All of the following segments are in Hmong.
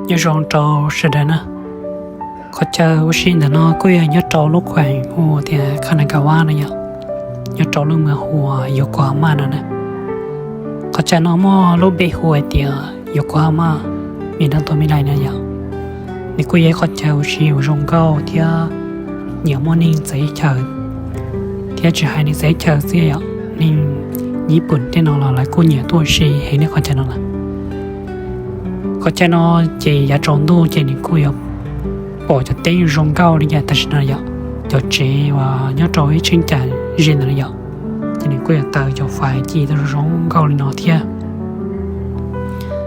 Nyob zoo rau sawv daws na. Qhov chaw ua si ntawm no kuj yog nyob rau lub khueem hu tias Kanagawa no yom, nyob rau lub moos hu ua Yokohama no na. Qhov chaw no muaj lub npe hu hais tias Yokohama, Minato Mirai no yom. Nws kuj yog ib qhov chaw ua si uas zoo nkauj thiab nyiam muaj neeg txawv teb chaws, thiab tsis hais neeg txawv teb chaws xwb yom, neeg Nyij Pooj tej no los lawv kuj nyiam tuaj ua si heev nej qhov chaw no lawm. Qhov chaw no ces yav tsaus ntuj ces nws kuj yuav pom cov teb zoo nkauj li cas tam sim no yom, cov tsev uas nyob rau ib cheeb tsam ze ntawm no yom, ces nws kuj yuav taws cov fais ci tau zoo nkauj li no thiab.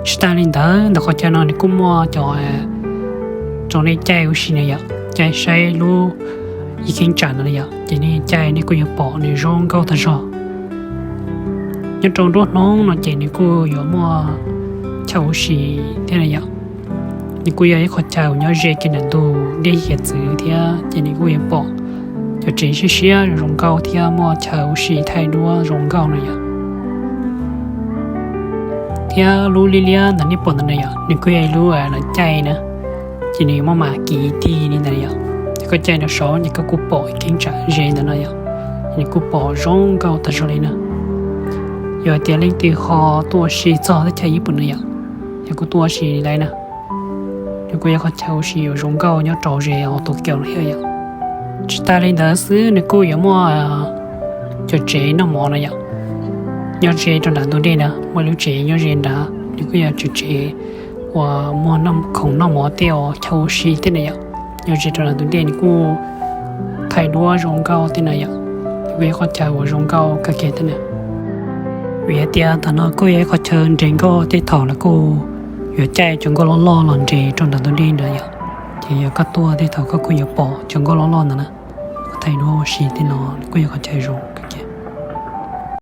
Tsis tas li ntawd, ntawm qhov chaw no nws kuj muaj cov rau nej caij ua si na yom, caij saib lub ib cheeb tsam no yom, ces nej caij nej kuj yuav pom nws zoo nkauj tag zog. Nyob rau nruab hnub no ces nws kuj yuav muaj chaw ua si thiab na yom. Nws kuj yog ib qhov chaw uas nyob ze kiag ntawm ntug dej hiav txwv thiab ces nws kuj yuav pom cov tsev siab siab zoo nkauj thiab muaj chaw ua si thaij duab zoo nkauj no yom. Thiab lub liab liab ntawm nej pom ntawm no yom, nws kuj yog ib lub los caij na, ces nws muaj mam kiv tig li ntawd yom. Ces koj caij rau saud ces koj kuj pom ib cheeb tsam ze ntawm no yom, ces nws kuj pom zoo nkauj tag zog li na. Yog tias leej twg ho tuaj ua si txog teb chaws Nyij Pooj no yom, ces kuj tuaj ua si li na. Nws kuj yog qhov chaw ua si uas zoo nkauj nyob rau ze hauv Tokyo no thiab yom. Tsis tas li ntawd xwb, nws kuj yuav muaj cov tsev noj mov no yom. Nyob ze rau nram ntug dej na, muaj lub tsev nyob ze nrad, nws kuj yog tsev uas muag khoom noj mov tej uas chaw ua si tej na yom. Nyob ze rau nram ntug dej nws kuj thaij duab zoo nkauj tej na yom. Nws kuj yog qhov chaw uas zoo nkauj kawg kiag thiab na. Vim hais tias tam no kuj yog ib qhov chaw nres nkauj tej thaum lawv kuj yuav caij cov nkauj loj loj los nres rau nram ntug dej nrad yom. Ces yog koj tuaj tej thaum koj kuj yuav pom cov nkauj loj loj ntawd na. Thaij duab ua si tej no kuj yog qhov chaw zoo kawg kiag.